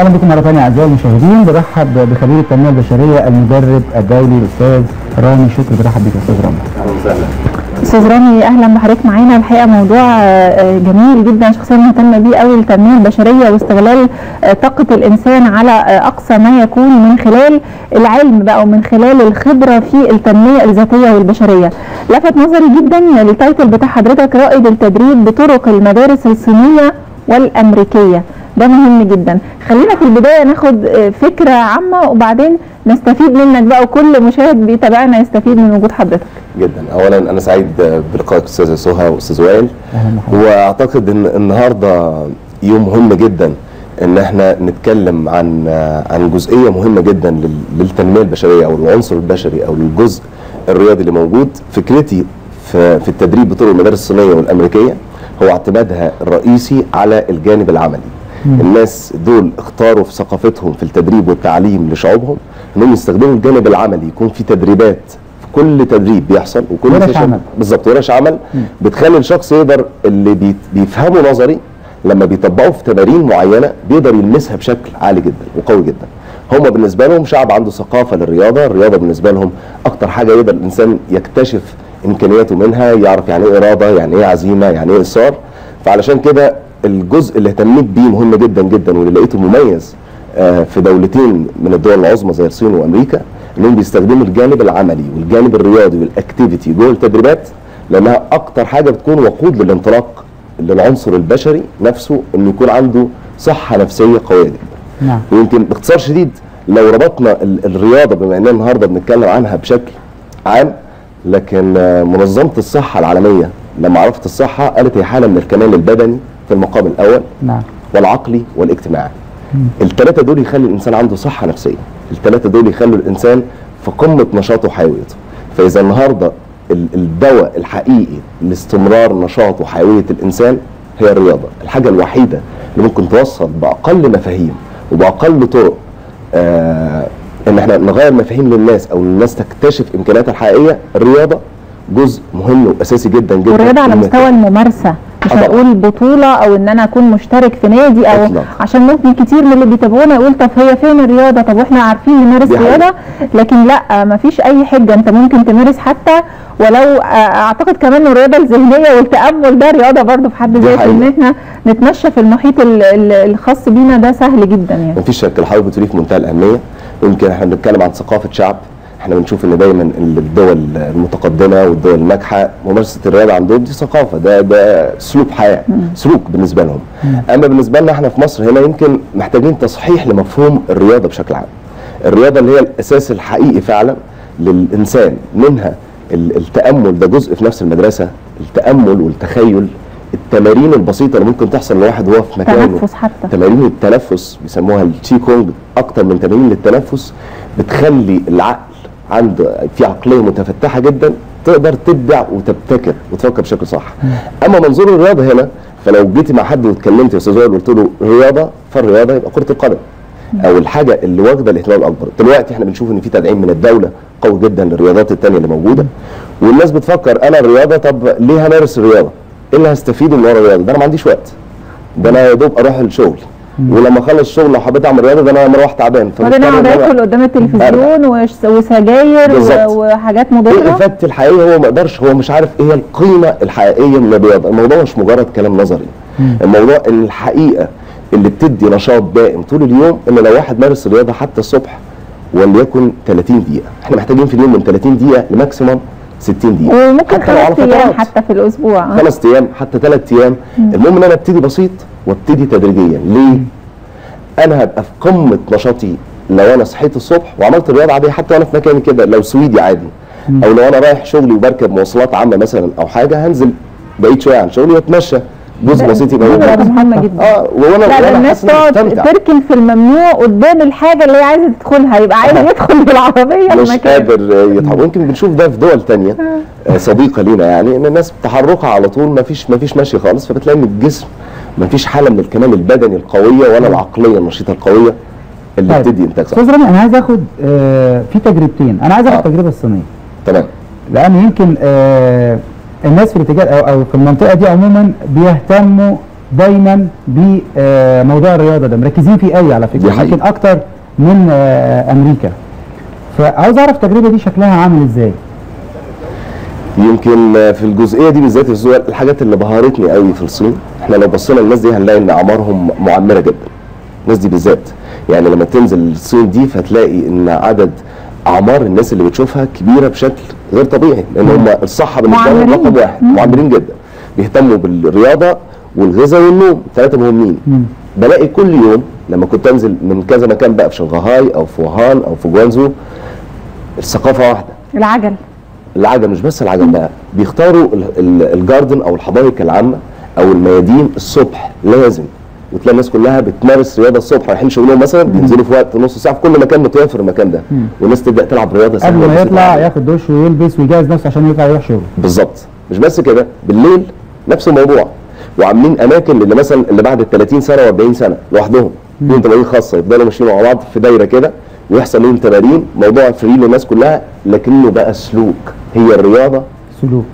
اهلا بكم مرة ثانية اعزائي المشاهدين. برحب بخبير التنمية البشرية المدرب الدولي الاستاذ رامي شكري. برحب بك يا استاذ رامي. اهلا وسهلا استاذ رامي، اهلا بحضرتك معانا. الحقيقة موضوع جميل جدا، شخصيا مهتمة بيه قوي، التنمية البشرية واستغلال طاقة الانسان على اقصى ما يكون من خلال العلم بقى ومن خلال الخبرة في التنمية الذاتية والبشريه. لفت نظري جدا ال title بتاع حضرتك، رائد التدريب بطرق المدارس الصينية والامريكية. ده مهم جدا. خلينا في البداية ناخد فكرة عامة وبعدين نستفيد منك بقى، وكل مشاهد بيتابعنا يستفيد من وجود حضرتك. جدا. اولا انا سعيد بلقائك استاذه سهى واستاذ وائل، واعتقد ان النهارده يوم مهم جدا ان احنا نتكلم عن جزئية مهمة جدا للتنمية البشرية او العنصر البشري او الجزء الرياضي اللي موجود. فكرتي في التدريب بطرق المدارس الصينية والامريكية هو اعتمادها الرئيسي على الجانب العملي. الناس دول اختاروا في ثقافتهم في التدريب والتعليم لشعوبهم انهم يستخدموا الجانب العملي، يكون في تدريبات في كل تدريب بيحصل وكل ورش عمل. بالظبط، ورش عمل بتخلي الشخص يقدر اللي بيفهمه نظري لما بيطبقه في تمارين معينة بيقدر يلمسها بشكل عالي جدا وقوي جدا. هم بالنسبة لهم شعب عنده ثقافة للرياضة، الرياضة بالنسبة لهم اكتر حاجة يقدر الانسان يكتشف امكانياته منها، يعرف يعني ايه اراده، يعني ايه عزيمة، يعني ايه اصرار. فعلشان كده الجزء اللي اهتميت بيه مهم جدا جدا، واللي لقيته مميز في دولتين من الدول العظمى زي الصين وامريكا، انهم بيستخدموا الجانب العملي والجانب الرياضي وال activity جوه التدريبات، لانها اكتر حاجة بتكون وقود للانطلاق للعنصر البشري نفسه، انه يكون عنده صحة نفسية قوية جدا. نعم. ويمكن باختصار شديد لو ربطنا الرياضة، بما اننا النهارده بنتكلم عنها بشكل عام، لكن منظمة الصحة العالمية لما عرفت الصحة قالت هي حاله من الكمال البدني في المقام الاول، نعم، والعقلي والاجتماعي. الثلاثة دول يخلي الانسان عنده صحة نفسية، الثلاثة دول يخلوا الانسان في قمة نشاطه وحيويته. فاذا النهارده الدواء الحقيقي لاستمرار نشاط وحيوية الانسان هي الرياضة، الحاجة الوحيدة اللي ممكن توصل باقل مفاهيم وباقل طرق ان احنا نغير مفاهيم للناس او الناس تكتشف امكانياتها الحقيقية. الرياضة جزء مهم واساسي جدا جدا، والرياضة على مستوى الممارسة، مش هنقول بطوله او ان انا اكون مشترك في نادي او أطلع. عشان ممكن كتير من اللي بيتابعونا يقول طب هي فين الرياضة، طب واحنا عارفين نمارس رياضة، لكن لا، مفيش اي حجه، انت ممكن تمارس حتى ولو اعتقد كمان الرياضة الذهنية والتامل ده رياضة برضه في حد ذاته، ان احنا نتمشى في المحيط الخاص بينا ده سهل جدا يعني. مفيش شك، اللي حضرتك بتقوليه في منتهى الاهمية. يمكن احنا بنتكلم عن ثقافة شعب، احنا بنشوف ان دايما الدول المتقدمة والدول الناجحة ممارسة الرياضة عندهم دي ثقافة، ده اسلوب حياة، سلوك بالنسبة لهم. اما بالنسبة لنا احنا في مصر هنا يمكن محتاجين تصحيح لمفهوم الرياضة بشكل عام. الرياضة اللي هي الاساس الحقيقي فعلا للانسان، منها التامل، ده جزء في نفس المدرسة، التامل والتخيل، التمارين البسيطة اللي ممكن تحصل لواحد وهو في مكانه، تنفس، حتى تمارين التنفس بيسموها التشي كونج، اكتر من تمارين للتنفس بتخلي العقل عنده في عقلية متفتحه جدا تقدر تبدع وتبتكر وتفكر بشكل صح. اما منظور الرياضة هنا، فلو جيتي مع حد واتكلمت يا استاذ وائل وقلت له رياضة، فالرياضه يبقى كره القدم او الحاجة اللي واخده الاهتمام الاكبر. دلوقتي احنا بنشوف ان في تدعيم من الدولة قوي جدا للرياضات الثانية اللي موجودة، والناس بتفكر انا الرياضة، طب ليه همارس الرياضة؟ ايه اللي هستفيده من ورا الرياضة؟ ده انا ما عنديش وقت، ده انا يا دوب اروح الشغل، ولما اخلص الشغل لو حبيت اعمل رياضة ده انا مروح تعبان، فبعدين اقعد اكل قدام التلفزيون وسجاير وحاجات مضرة. ايه افادتي الحقيقية؟ هو ما يقدرش، هو مش عارف ايه هي القيمة الحقيقية من الرياضة. الموضوع مش مجرد كلام نظري، الموضوع ان الحقيقة اللي بتدي نشاط دائم طول اليوم، ان لو واحد مارس الرياضة حتى الصبح وليكن 30 دقيقة، احنا محتاجين في اليوم من 30 دقيقة ل maximum 60 دقيقة، وممكن 5 ايام حتى في الاسبوع، 5 ايام حتى 3 ايام. المهم ان انا ابتدي بسيط وابتدي تدريجيا. ليه؟ انا هبقى في قمة نشاطي لو انا صحيت الصبح وعملت رياضة عادية حتى وانا في مكاني كده، لو سويدي عادي، او لو انا رايح شغلي وبركب مواصلات عامة مثلا او حاجة، هنزل بعيد شوية عن شغلي واتمشى جزء بسيط، يبقى مهمة جدا. وانا لا، الناس تقعد تركن في الممنوع قدام الحاجة اللي هي عايزه تدخلها، يبقى عايز يدخل بالعربية مش قادر يتحرك. ويمكن بنشوف ده في دول ثانية صديقه لينا، يعني ان الناس تحركها على طول، ما فيش مشي خالص، فبتلاقي ان الجسم ما فيش حاله من الكمال البدني القوية ولا العقلية النشيطه القوية اللي بتدي انتاج صح. استاذ رامي، انا عايز اخد في تجربتين، انا عايز اخد التجربة الصينية. تمام. لان يمكن الناس في الاتجاه او في المنطقة دي عموما بيهتموا دايما بموضوع الرياضة ده، مركزين فيه قوي على فكرة، يمكن اكتر من امريكا. فعاوز اعرف التجربة دي شكلها عامل ازاي؟ يمكن في الجزئية دي بالذات الحاجات اللي بهرتني قوي في الصين، احنا لو بصينا للناس دي هنلاقي ان اعمارهم معمره جدا. الناس دي بالذات يعني لما تنزل الصين دي فتلاقي ان عدد اعمار الناس اللي بتشوفها كبيرة بشكل غير طبيعي، لان هم الصحة بالنسبة لهم رقم واحد، معمرين جدا، بيهتموا بالرياضة والغذاء والنوم، ثلاثة مهمين. بلاقي كل يوم لما كنت انزل من كذا مكان بقى في شنغهاي او في ووهان او في جوانزو، الثقافة واحدة. العجل مش بس العجل بقى، بيختاروا ال garden او الحدائق العامة او الميادين الصبح لازم، وتلاقي الناس كلها بتمارس رياضة الصبح، رايحين شغلهم مثلا بينزلوا في وقت نص ساعة في كل مكان متوفر المكان ده، والناس تبدا تلعب رياضة قبل ما يطلع ياخد دش ويلبس ويجهز نفسه عشان يطلع يروح شغله. بالظبط. مش بس كده، بالليل نفس الموضوع، وعاملين اماكن اللي مثلا اللي بعد ال 30 سنة و40 سنة لوحدهم، ليهم تمارين خاصة، يفضلوا ماشيين مع بعض في دايرة كده ويحصل لهم تمارين، موضوع free للناس كلها، لكنه بقى سلوك. هي الرياضة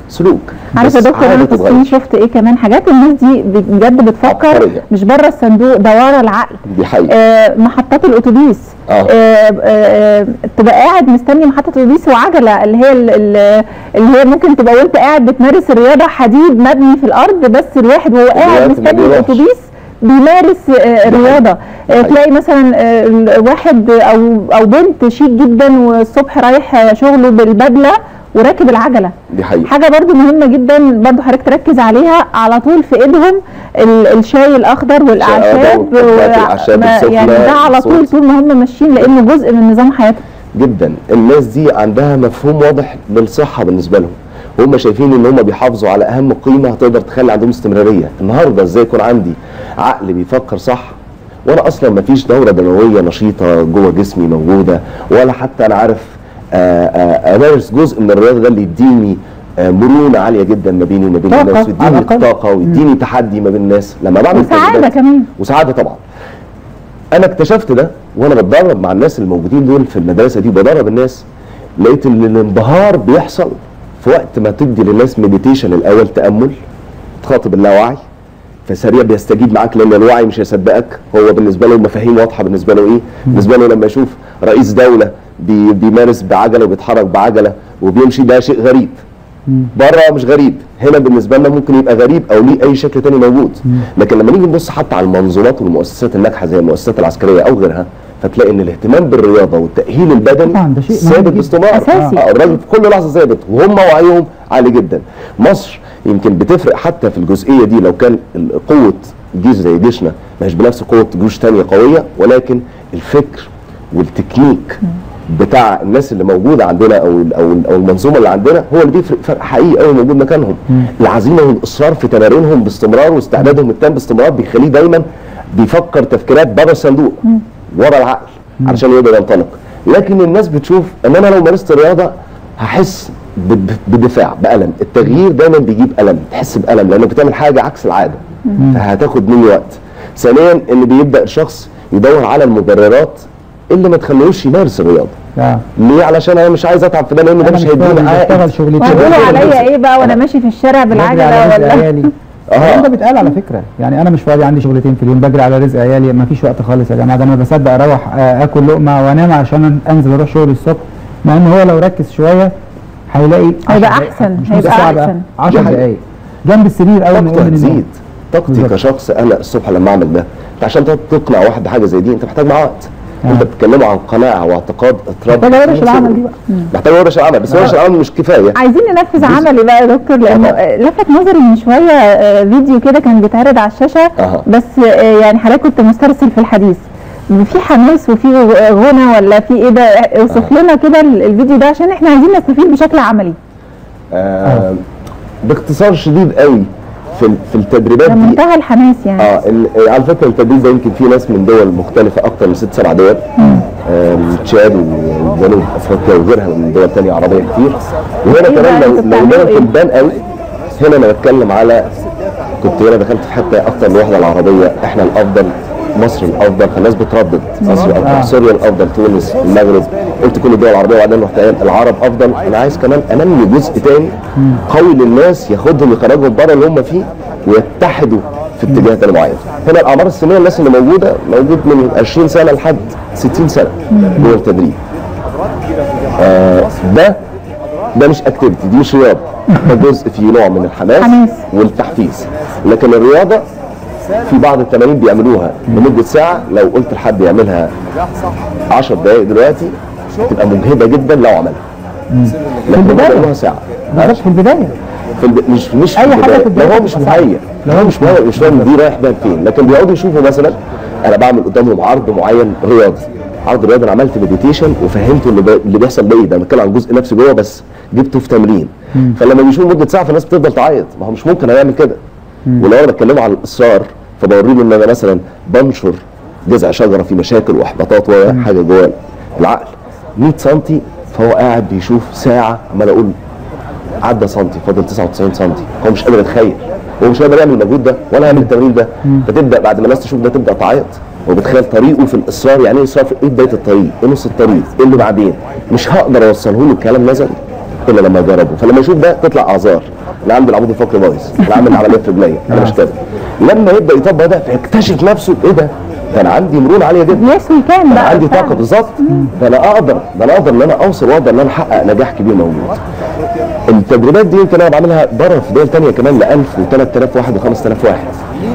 سلوك. عارف يا دكتور انا في الصين شفت ايه كمان؟ حاجات الناس دي بجد بتفكر مش بره الصندوق، ده ورا العقل. دي حقيقة. محطات الاتوبيس، تبقى قاعد مستني محطة اتوبيس وعجلة اللي هي اللي هي ممكن تبقى وانت قاعد بتمارس الرياضة، حديد مبني في الارض، بس الواحد وهو قاعد مستني الاتوبيس بيمارس الرياضة. تلاقي مثلا واحد او بنت شيك جدا والصبح رايح شغله بالبدله وراكب العجلة. دي حقيقة. حاجة برضو مهمة جدا برضو حضرتك تركز عليها، على طول في ايدهم الشاي الاخضر والاعشاب، يعني ده على طول طول ما هم ماشيين، لانه جزء من نظام حياتهم. جدا. الناس دي عندها مفهوم واضح للصحة بالنسبة لهم، هم شايفين ان هم بيحافظوا على اهم قيمة هتقدر تخلي عندهم استمرارية. النهارده ازاي يكون عندي عقل بيفكر صح وانا اصلا ما فيش دوره دموية نشيطه جوه جسمي موجودة، ولا حتى انا عارف امارس جزء من الرياضة ده اللي يديني مرونة عالية جدا ما بيني وما بين الناس، ويديني طاقة ويديني تحدي ما بين الناس لما بعمل وسعادة كمان. وسعادة طبعا. انا اكتشفت ده وانا بتدرب مع الناس الموجودين دول في المدرسة دي، وبدرب الناس، لقيت ان الانبهار بيحصل في وقت ما تدي للناس meditation الاول، تامل، تخاطب اللاوعي، فسريع بيستجيب معاك، لان الوعي مش هيصدقك، هو بالنسبة له المفاهيم واضحة بالنسبة له ايه، بالنسبة له لما يشوف رئيس دولة بيمارس بعجله وبيتحرك بعجله وبيمشي، ده شيء غريب. بره مش غريب، هنا بالنسبة لنا ممكن يبقى غريب او ليه اي شكل تاني موجود. لكن لما نيجي نبص حتى على المنظومات والمؤسسات الناجحة زي المؤسسات العسكرية او غيرها، فتلاقي ان الاهتمام بالرياضة والتاهيل البدني ثابت باستمرار. الراجل في كل لحظة ثابت، وهم وعيهم عالي جدا. مصر يمكن بتفرق حتى في الجزئية دي، لو كان قوة جيش زي جيشنا مش بنفس قوة جيوش ثانية قوية، ولكن الفكر والتكنيك بتاع الناس اللي موجودة عندنا او او او المنظومة اللي عندنا هو اللي بيفرق فرق حقيقي قوي موجود مكانهم. العزيمة والاصرار في تمارينهم باستمرار واستعدادهم التام باستمرار بيخليه دايما بيفكر تفكيرات بره الصندوق، ورا العقل، علشان يقدر ينطلق. لكن الناس بتشوف ان انا لو مارست الرياضة هحس بدفاع، بالم. التغيير دايما بيجيب الم، تحس بالم لانك بتعمل حاجة عكس العادة، فهتاخد مني وقت. ثانيا ان بيبدا الشخص يدور على المبررات اللي ما تخليهوش يمارس الرياضة. ليه؟ علشان انا مش عايز اتعب في ده، لان ده مش هيديني عائد. وهيقولوا عليا ايه بقى وانا ماشي في الشارع بالعجله ولا الكلام ده بيتقال على فكرة. يعني انا مش فاضي، عندي شغلتين في اليوم، بجري على رزق عيالي، ما فيش وقت خالص يا جماعة، ده انا بصدق اروح اكل لقمة وانام عشان انزل اروح شغلي الصبح. مع ان هو لو ركز شوية هيلاقي هيبقى احسن، هيبقى احسن 10 دقائق جنب السرير اول ما يقوم من النوم. طاقتي كشخص انا الصبح لما اعمل ده، انت عشان تقنع واحد بحاجة زي دي انت محتاج معاه وقت. انت بتتكلموا عن قناعة واعتقاد اتربى. محتاج ورش العمل دي بقى، محتاج ورش العمل، بس ورش العمل مش كفاية. عايزين ننفذ عملي بقى يا دكتور، لانه لفت نظري من شوية فيديو كده كان بيتعرض على الشاشة. بس يعني حضرتك كنت مسترسل في الحديث، في حماس وفي غنى ولا في ايه ده؟ اوصف لنا كده الفيديو ده عشان احنا عايزين نستفيد بشكل عملي. باختصار شديد قوي في التدريبات دي منتهى الحماس يعني. على فكرة التدريب ده يمكن فيه ناس من دول مختلفة اكتر من 6 7 دول، تشاد وجنوب افريقيا وغيرها من دول ثانية عربية كتير. وهنا كمان لو ده بتبان قوي. هنا انا بتكلم على كنت هنا دخلت في حتة اكتر من الوحدة العربية، احنا الافضل، مصر الافضل، فالناس بتردد مصر الافضل، سوريا الافضل، تونس، المغرب، قلت كل الدول العربية، وبعدين رحت قايل العرب افضل. انا عايز كمان انمي جزء تاني قوي للناس، ياخدهم يخرجهم بره اللي هم فيه ويتحدوا في اتجاه تاني معين. هنا الاعمار السنية الناس اللي موجودة موجود من 20 سنة لحد 60 سنة جوه التدريب. ده مش activity، دي مش رياضة، ده جزء فيه نوع من الحماس والتحفيز. لكن الرياضة في بعض التمارين بيعملوها لمدة ساعة، لو قلت لحد يعملها 10 دقائق دلوقتي هتبقى مجهده جدا لو عملها. لكن بيعملوها ساعة في البداية. مش في البداية، لو هو مش مهيأ، لو هو مش مهيأ مش فاهم دي رايح بيها فين. لكن بيقعدوا يشوفوا مثلا انا بعمل قدامهم عرض معين رياضي، عرض رياضي انا عملت meditation وفهمته اللي بيحصل ده ايه، ده انا بتكلم عن جزء نفسي جوه بس جبته في تمرين. فلما بيشوفوا مده ساعة فالناس بتفضل تعيط، ما هو مش ممكن هيعمل كده. ولو انا بتكلمه على الاصرار فبوري له ان انا مثلا بنشر جذع شجرة في مشاكل واحباطات وحاجه جوه العقل 100 سم، فهو قاعد بيشوف ساعة عمال اقول عدى سنتي فاضل 99 سم، هو مش قادر يتخيل، هو مش قادر يعمل المجهود ده ولا يعمل التمرين ده. فتبدا بعد ما الناس تشوف ده تبدا تعيط، وبتخيل طريقه في الاصرار. يعني ايه اصرار؟ ايه بداية الطريق؟ ايه نص الطريق؟ ايه اللي بعدين؟ مش هقدر اوصله له الكلام نظري الا لما اجربه. فلما يشوف ده تطلع اعذار، انا عندي العمود الفقري بايظ، انا عامل عملية في رجليا، انا مش قادر. لما يبدا يطبق ده فيكتشف نفسه، ايه ده؟ ده انا عندي مرونة عالية جدا، yes ده انا عندي طاقة بالظبط، ده انا اقدر، ده انا اقدر ان انا اوصل واقدر ان انا احقق نجاح كبير موجود. التدريبات دي يمكن انا بعملها بره في دول ثانية كمان ل 1000 و3000 واحد و5000 واحد.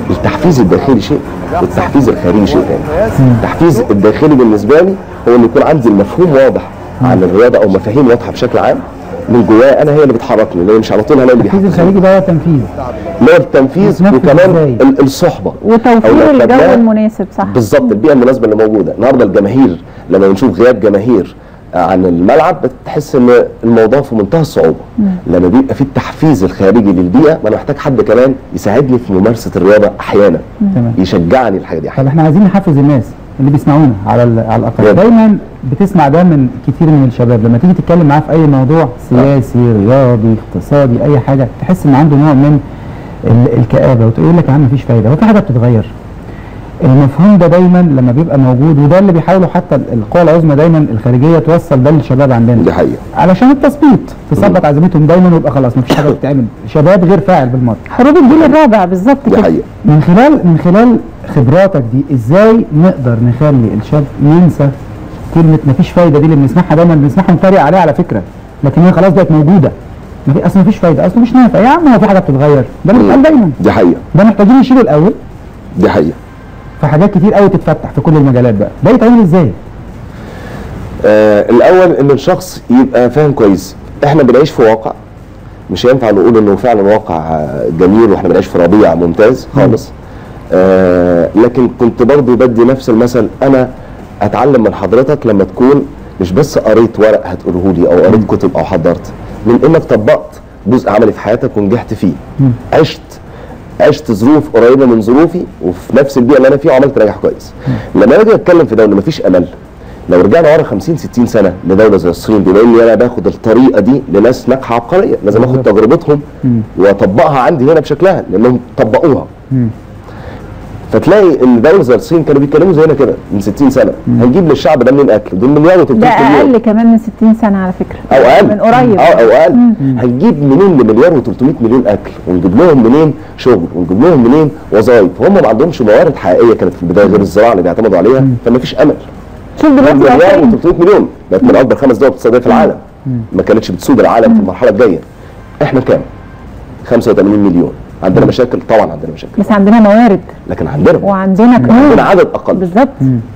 التحفيز الداخلي شيء والتحفيز الخارجي شيء ثاني. التحفيز الداخلي بالنسبة لي هو ان يكون عندي المفهوم واضح عن الرياضة او مفاهيم واضحة بشكل عام من جوايا انا، هي اللي بتحركني، لان مش على طول انا اللي بيحركني. التحفيز الخارجي ده هو التنفيذ، اللي هو التنفيذ وكمان الصحبة وتوفير الجو المناسب. صح بالظبط، البيئة المناسبة اللي موجودة النهارده. الجماهير لما بنشوف غياب جماهير عن الملعب بتحس ان الموضوع في منتهى الصعوبة. لما بيبقى في التحفيز الخارجي للبيئة، ما انا محتاج حد كمان يساعدني في ممارسة الرياضة احيانا، يشجعني الحاجة دي. طب احنا عايزين نحفز الناس اللي بيسمعونا على الاقل. دايما بتسمع ده من كتير من الشباب لما تيجي تتكلم معاه في اي موضوع سياسي رياضي اقتصادي اي حاجة، تحس ان عنده نوع من الكآبة وتقول لك يا عم مفيش فايده، هو في حاجة بتتغير؟ المفهوم ده دايما لما بيبقى موجود، وده اللي بيحاولوا حتى القوى العظمى دايما الخارجية توصل ده للشباب عندنا. دي حقيقة، علشان التثبيط تثبط عزيمتهم دايما ويبقى خلاص مفيش حاجة بتتعمل، شباب غير فاعل بالمرة. حروب الجيل الرابع بالظبط كده. دي حقيقة. من خلال خبراتك دي ازاي نقدر نخلي الشاب ينسى كلمة مفيش فايده دي اللي بنسمعها دايما، بنسمعها ونتريق عليها على فكرة، لكن هي خلاص بقت موجودة. اصل مفيش فايده، اصل مش نافع يا عم، هو في حاجة بتتغير؟ ده بيتقال دايما. دي حقيقة، ده محتاجين نشيله الاول. دي حقيقة. فحاجات كتير قوي تتفتح في كل المجالات بقى، ده يتعمل ازاي؟ الاول ان الشخص يبقى فاهم كويس احنا بنعيش في واقع، مش هينفع نقول انه فعلا واقع جميل واحنا بنعيش في ربيع ممتاز خالص. لكن كنت برضو بدي نفس المثل، انا اتعلم من حضرتك لما تكون مش بس قريت ورق هتقوله لي او قريت كتب او حضرت، من انك طبقت جزء عملي في حياتك ونجحت فيه. عشت ظروف قريبه من ظروفي وفي نفس البيئة اللي انا فيها وعملت نجاح كويس. لما اجي اتكلم في دولة مفيش امل، لو رجعنا ورا 50 60 سنة لدولة زي الصين، بما اني انا باخد الطريقة دي لناس ناجحة عبقرية، لازم اخد تجربتهم واطبقها عندي هنا بشكلها لانهم طبقوها. فتلاقي ان دولة زي الصين كانوا بيتكلموا زينا كده من 60 سنة، هنجيب للشعب ده منين اكل؟ دول مليار و300 مليون، ده اقل كمان من 60 سنة على فكرة، او اقل من قريب، او اقل. هنجيب منين لمليار و300 مليون اكل؟ ونجيب لهم منين شغل؟ ونجيب لهم منين وظائف؟ هم ما عندهمش موارد حقيقية كانت في البداية غير الزراعة اللي بيعتمدوا عليها، فما فيش امل. شوف دلوقتي مليار و300 مليون بقت من اكبر 5 دول اقتصادية في العالم، ما كانتش بتسود العالم في المرحلة الجاية. احنا كام؟ 85 مليون. عندنا مشاكل طبعا، عندنا مشاكل، بس عندنا موارد، لكن عندنا وعندنا كنوز، عندنا عدد اقل بالظبط.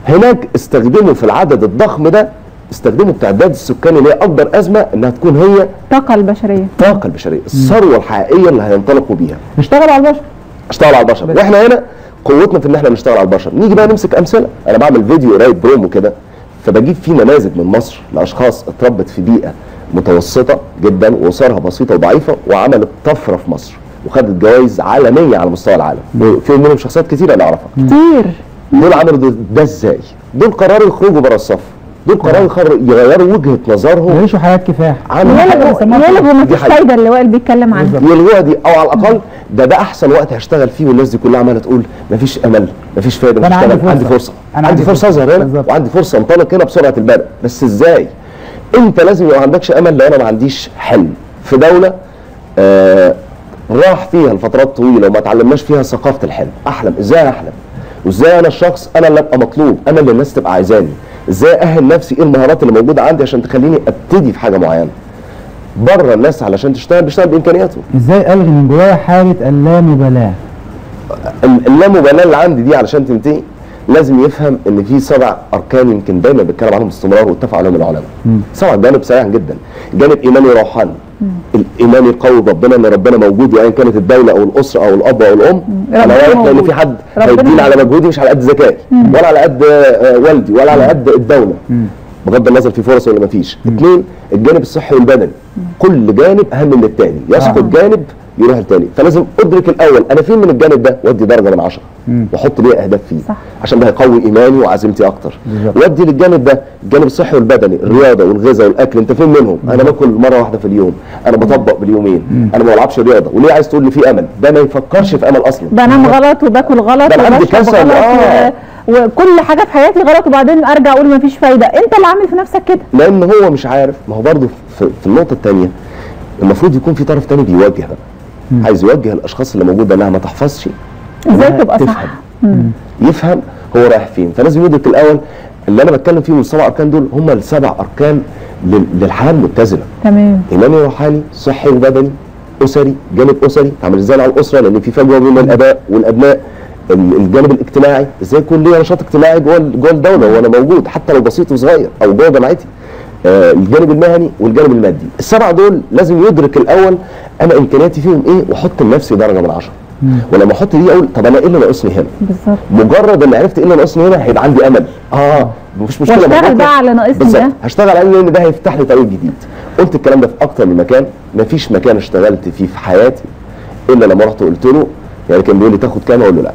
هناك استخدموا في العدد الضخم ده، استخدموا التعداد السكاني اللي هي اكبر ازمة، انها تكون هي الطاقة البشرية، الطاقة البشرية، الثروة الحقيقية اللي هينطلقوا بيها. نشتغل على البشر، اشتغل على البشر. واحنا هنا قوتنا في ان احنا نشتغل على البشر. نيجي بقى نمسك امثلة، انا بعمل فيديو قريب برومو كده، فبجيب فيه نماذج من مصر لاشخاص اتربت في بيئة متوسطه جدا واسرها بسيطة وضعيفه وعملت طفرة في مصر وخدت جوائز عالمية على مستوى العالم، في منهم شخصيات كتير انا اعرفها كتير. دول عملوا ده ازاي؟ دول قرروا يخرجوا بره الصف، دول قرروا يغيروا وجهه نظرهم، يعيشوا حياة كفاح، يلغوا مفيش فايده اللي وائل بيتكلم عنها، يلغوها دي، او على الاقل ده احسن وقت هشتغل فيه، والناس دي كلها عماله تقول مفيش امل، مفيش فايده، مش هشتغل، عندي فرصة، عندي فرصة اظهر هنا وعندي فرصة انطلق هنا بسرعة البرق. بس ازاي؟ انت لازم يبقى ما عندكش امل. لو انا ما عنديش حلم في دولة راح فيها لفترات طويلة وما اتعلمناش فيها ثقافة الحلم. احلم ازاي، احلم وازاي انا الشخص انا اللي ابقى مطلوب، انا اللي الناس تبقى عايزاني، ازاي اهل نفسي، ايه المهارات اللي موجودة عندي عشان تخليني ابتدي في حاجة معينة. بره الناس علشان تشتغل بيشتغل بامكانياته. ازاي الغي من جوايا حاله اللامبالاة؟ اللامبالاة اللي عندي دي علشان تنتهي لازم يفهم ان في 7 اركان يمكن دايما بيتكلم عنهم باستمرار واتفق عليهم العلماء. 7 جوانب سريعا جدا. جانب ايماني روحاني، الايمان القوي بربنا، ان ربنا موجود وايا كانت الدولة او الاسرة او الاب او الام، انا رايح لان في حد هيديني على مجهودي، مش على قد ذكائي ولا على قد والدي ولا على قد الدولة، بغض النظر في فرص ولا ما فيش. 2 الجانب الصحي والبدني، كل جانب اهم من الثاني، يسقط جانب يروح الثاني، فلازم ادرك الاول انا فين من الجانب ده وادي درجه من 10 واحط ليه اهداف فيه. صح. عشان ده هيقوي ايماني وعزيمتي اكتر. وادي للجانب ده الجانب الصحي والبدني، الرياضة والغذاء والاكل، انت فين منهم؟ انا باكل مرة واحدة في اليوم، انا بطبق باليومين، انا ما بلعبش رياضة، وليه عايز تقول لي في امل؟ ده ما يفكرش في امل اصلا. بنام غلط وباكل غلط وبشرب غلط وكل حاجة في حياتي غلط، وبعدين ارجع اقول مفيش فايده. انت اللي عامل في نفسك كده، لان هو مش عارف. ما هو برضه في النقطة الثانية المفروض يكون في طرف ثاني بيواجه بقى، عايز يوجه الاشخاص اللي موجودة انها ما تحفظش ازاي تبقى صح، يفهم هو رايح فين. فلازم يدرك الاول اللي انا بتكلم فيه من ال7 اركان دول هم ال7 اركان للحياة المتزنه. تمام. ايماني روحاني، صحي وبدني، اسري، جانب اسري تعمل ازاي على الاسرة لان في فجوة بين الاباء والابناء، الجانب الاجتماعي ازاي يكون ليا نشاط اجتماعي جوه الدولة وانا موجود حتى لو بسيط وصغير او جوه جامعتي، الجانب المهني والجانب المادي. ال7 دول لازم يدرك الاول انا امكانياتي فيهم ايه واحط لنفسي درجه من 10. ولما احط دي اقول طب انا ايه اللي ناقصني هنا؟ بالظبط. مجرد ان عرفت ايه اللي ناقصني هنا هيبقى عندي امل. مفيش مشكلة، واشتغل بقى على ناقصني ده. هشتغل عليه لان ده هيفتح لي طريق جديد. قلت الكلام ده في اكتر من مكان، مفيش مكان اشتغلت فيه في حياتي الا لما رحت قلت له، يعني كان بيقول لي تاخد كام؟ اقول له لا،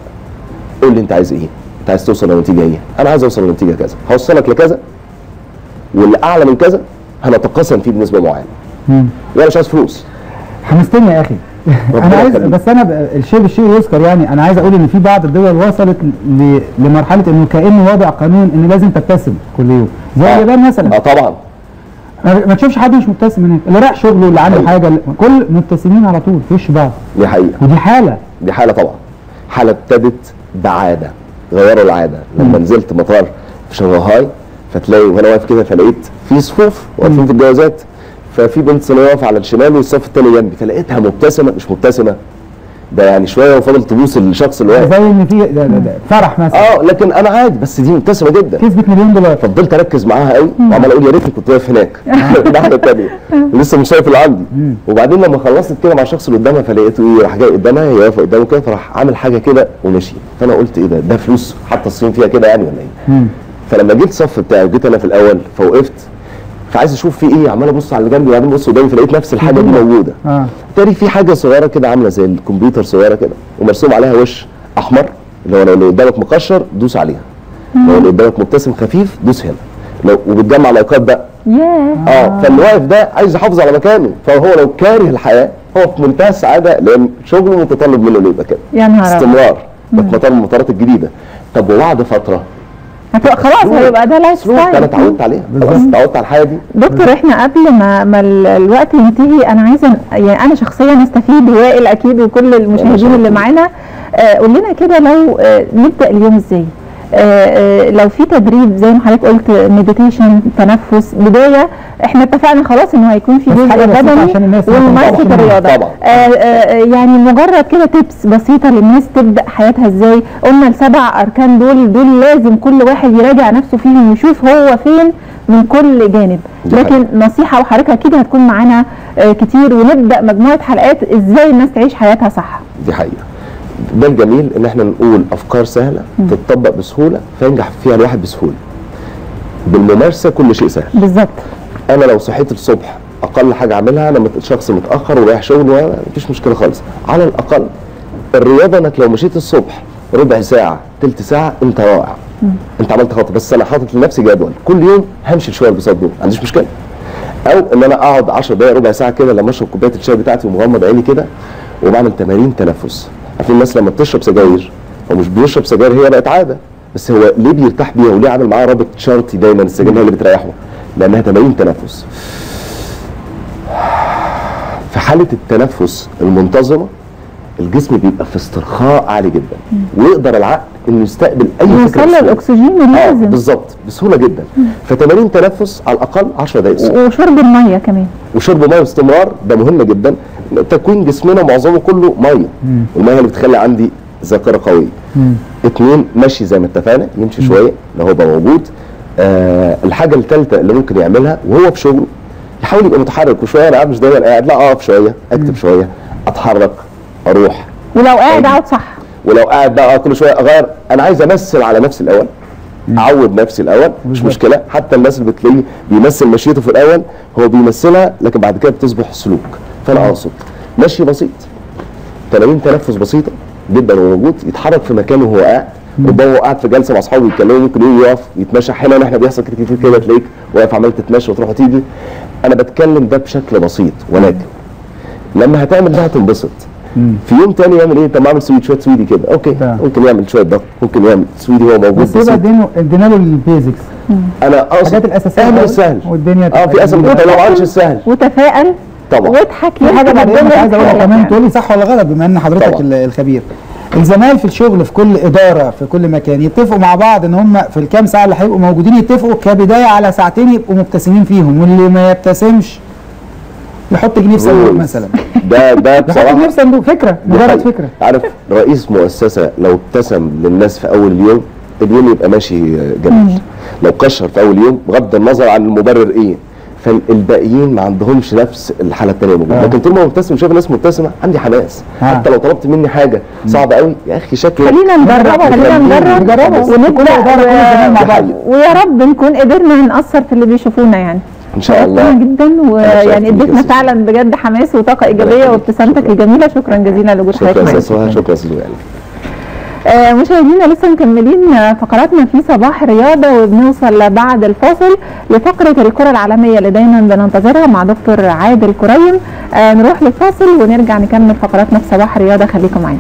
قول لي انت عايز ايه؟ انت عايز توصل لنتيجة ايه؟ انا عايز اوصل لنتيجة كذا، هوصلك لكذا واللي اعلى من كذا هنتقاسم فيه بنسبة معينة. وانا مش عايز فلوس. حمستني يا اخي. انا عايز بس انا الشيء بالشيء يذكر، يعني انا عايز اقول ان في بعض الدول وصلت لمرحلة انه كانه وضع قانون ان لازم تبتسم كل يوم، زي اليابان مثلا. طبعا ما تشوفش حد مش مبتسم هناك، اللي رايح شغله اللي عنده حاجة، كل مبتسمين على طول في وش بعض. دي حقيقة، ودي حاله، دي حاله طبعا، حاله ابتدت بعادة، غيروا العادة. لما نزلت مطار في شنغهاي فتلاقي وانا واقف كده فلقيت في صفوف واقفين في الجوازات، ففي بنت صينية واقفة على الشمال والصف الثاني جنبي، فلقيتها مبتسمة، مش مبتسمة ده يعني شوية وفضل تبوس الشخص اللي واقف زي ان في ده فرح مثلا. لكن انا عادي، بس دي مبتسمة جدا، كسبت مليون دولار. فضلت اركز معاها قوي وعمال اقول يا ريتني كنت واقف هناك الناحية الثانية لسه مش شايف اللي عندي. وبعدين لما خلصت كده مع الشخص اللي قدامها فلقيته ايه، راح جاي قدامها، هي واقفة قدامه كده، فراح عامل حاجة كده ومشي. فانا قلت ايه ده، ده فلوس حتى الصين فيها كده يعني ولا ايه؟ فلما جيت الصف بتاعي وجيت انا في الاول فوقفت، فعايز اشوف في ايه، عمال ابص على اللي جنبي وبعدين ابص قدامي فلقيت نفس الحاجة دي موجودة. تاني في حاجة صغيرة كده عامله زي الكمبيوتر صغيرة كده ومرسوم عليها وش احمر، اللي هو لو اللي قدامك مكشر دوس عليها، لو اللي قدامك مبتسم خفيف دوس هنا، لو وبتجمع لايكات بقى. فاللي واقف ده عايز يحافظ على مكانه، فهو لو كاره الحياة هو في منتهى السعادة لان شغله متطلب منه انه يبقى كده. يا نهار استمرار ده في مطار من المطارات الجديدة. طب وبعد فترة هتبقى خلاص هيبقى ده lifestyle، انا اتعودت عليها خلاص، اتعودت على الحياة دي. دكتور احنا قبل ما الوقت ينتهي انا عايزه يعني انا شخصيا استفيد، وائل اكيد وكل المشاهدين اللي معانا، قول لنا كده لو نبدا اليوم ازاي؟ لو في تدريب زي ما حضرتك قلت meditation، تنفس، بداية، احنا اتفقنا خلاص انه هيكون في جزء بدني وممارسة الرياضة. يعني مجرد كده tips بسيطة للناس تبدا حياتها ازاي. قلنا ال7 اركان دول لازم كل واحد يراجع نفسه فيهم ويشوف هو فين من كل جانب. لكن نصيحة وحضرتك اكيد هتكون معانا كتير، ونبدا مجموعة حلقات ازاي الناس تعيش حياتها صح. دي حقيقة. ده الجميل ان احنا نقول افكار سهلة تتطبق بسهولة فينجح فيها الواحد بسهولة. بالممارسة كل شيء سهل. بالظبط. انا لو صحيت الصبح اقل حاجة اعملها، انا شخص متاخر ورايح شغل مفيش مشكلة خالص، على الاقل الرياضة انك لو مشيت الصبح ربع ساعة تلت ساعة انت رائع. انت عملت خطوة. بس انا حاطط لنفسي جدول كل يوم همشي شوية البساط دول، ما عنديش مشكلة. او ان انا اقعد 10 دقائق ربع ساعة كده لما اشرب كوباية الشاي بتاعتي ومغمض عيني كده وبعمل تمارين تنفس. عارفين الناس لما بتشرب سجاير او مش بيشرب سجاير هي بقت عادة، بس هو ليه بيرتاح بيها وليه عامل معاها رابط شرطي دايما السجاير هي اللي بتريحه؟ لانها تمارين تنفس. في حاله التنفس المنتظمه الجسم بيبقى في استرخاء عالي جدا، ويقدر العقل انه يستقبل اي فكرة، يوصل له الاكسجين اللازم بالظبط بسهولة جدا. فتمارين تنفس على الاقل 10 دقائق الصبح، وشرب المية كمان، وشرب مية باستمرار ده مهم جدا. تكوين جسمنا معظمه كله مية، المية اللي بتخلي عندي ذاكره قوية. 2 مشي زي ما اتفقنا، يمشي شوية لو هو بقى موجود. الحاجة الثالثة اللي ممكن يعملها وهو في شغله، يحاول يبقى متحرك وشوية، انا مش دايما قاعد، لا اقف شوية، اكتب شوية، اتحرك، اروح. ولو قاعد اقعد صح، ولو قاعد بقى كل شوية اغير. انا عايز امثل على نفسي الاول، اعود نفسي الاول، مش مشكلة. حتى الناس اللي بتلاقيه بيمثل مشيته في الاول هو بيمثلها، لكن بعد كده بتصبح سلوك. فانا اقصد مشي بسيط، تمارين تنفس بسيطة جدا وموجود، يتحرك في مكانه وهو قاعد. ربما هو قاعد في جلسه مع اصحابه بيتكلموا، ممكن يقف يتمشى. احيانا احنا بيحصل كتير كده، تلاقيك واقف عمال تتمشى وتروح وتيجي. انا بتكلم ده بشكل بسيط، ولكن لما هتعمل ده هتنبسط. في يوم تاني يعمل ايه؟ طب ما اعمل سويد، شوية سويدي كده، okay، ممكن يعمل شوية ضغط، ممكن يعمل سويدي هو موجود، بس يبقى ادينا له ال basics. انا اقصد الحاجات الاساسية، اعمل السهل والدنيا في اسهل، انت لو ما عملتش السهل وتفائل طبعا واضحك. في حاجة بعدين عايز اقولها كمان، تقولي صح ولا غلط بما ان حضرتك الخبير. الزمايل في الشغل في كل ادارة في كل مكان يتفقوا مع بعض ان هم في الكام ساعة اللي هيبقوا موجودين يتفقوا كبداية على ساعتين يبقوا مبتسمين فيهم، واللي ما يبتسمش يحط جنيه في صندوق مثلا. ده بصراحة يحط جنيه في صندوق، فكرة، مجرد فكرة. عارف رئيس مؤسسة لو ابتسم للناس في اول اليوم، اليوم يبقى ماشي جميل. لو كشر في اول يوم بغض النظر عن المبرر ايه، فالباقيين ما عندهمش نفس الحالة الثانية موجودة. لكن طول ما هو مبتسم وشايف الناس مبتسمة عندي حماس. حتى لو طلبت مني حاجة صعبة قوي يا اخي شكلك، خلينا نجرب، خلينا نجرب ونبدا مع بعض، ويا رب نكون قدرنا نأثر في اللي بيشوفونا يعني ان شاء الله جدا. ويعني اديتنا فعلا بجد حماس وطاقة ايجابية وابتسامتك الجميلة. شكرا جزيلا لوجود حضرتك معانا. شكرا شكرا استاذ. مشاهدينا لسه مكملين فقراتنا في صباح الرياضة، وبنوصل بعد الفاصل لفقره الكره العالمية اللي دايما بننتظرها مع دكتور عادل كريم. نروح للفاصل ونرجع نكمل فقراتنا في صباح الرياضة، خليكم معانا.